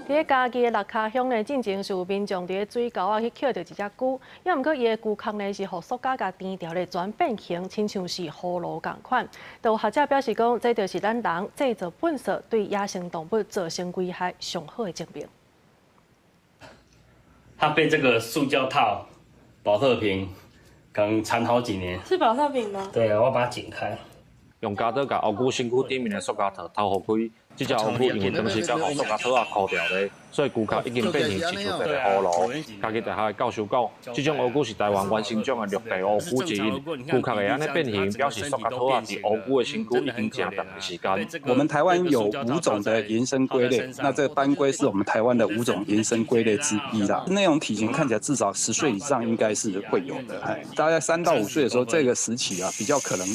佇嘉義的六跤鄉呢，進前是有民眾佇咧水溝仔去抾著一隻龜，抑毋過伊的龜殼呢是予塑膠共粘牢咧，全變形，親像是葫蘆仝款。就有學者表示講，這就是咱人製造糞埽對野生動物造成危害上好的證明。它被這個塑膠套、寶特瓶可能纏好幾年。是寶特瓶嗎？對啊，我把它剪開。用鉸刀共烏龜身軀頂面的塑膠套偷予開，這隻烏龜因為長時間予塑膠套仔箍牢咧，所以龜殼已經變形親像一个葫蘆。嘉義大學的教授講，這種烏龜是台灣原生種的陸地烏龜之一，龜殼會按呢變形，表示塑膠套仔佇烏龜的身軀已經誠長的時間。我們台灣有五種的原生龜類，那這個斑龜是我們台灣的五種原生龜類之一啦。那種體型看起來至少10歲以上應該是會有的，大概3到5歲的時候，這個時期啊，比較可能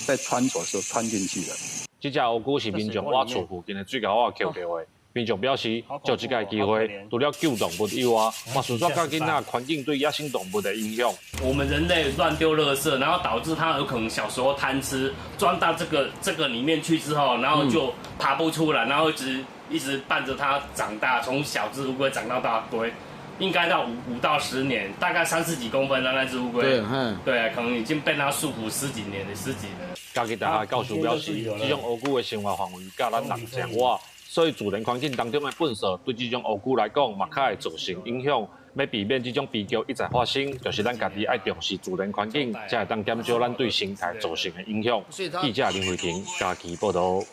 在穿着的時候穿進去了。這隻烏龜是民眾倚厝附近的水溝仔抾著的。民眾表示，藉這個機會，除了救動物以外，嘛順紲教囡仔環境對野生動物的影響。我們人類亂丟垃圾，然後導致它有可能小時候貪吃，鑽到這個裡面去之後，然後就爬不出來，然後一直一直伴着它長大，從小隻烏龜長到大龜，應該到5到10年，大概三十幾公分的那隻烏龜，對，對，可能已經被它束縛十幾年了，十幾年。嘉義大學教授表示，這種烏龜的生活範圍佮咱人誠倚，所以自然環境當中的糞埽對這種烏龜來講，嘛較會造成影響。欲避免這種悲劇一再發生，就是咱家己愛重視自然環境，才會當減少咱對生態造成的影響。記者林慧婷嘉義報導。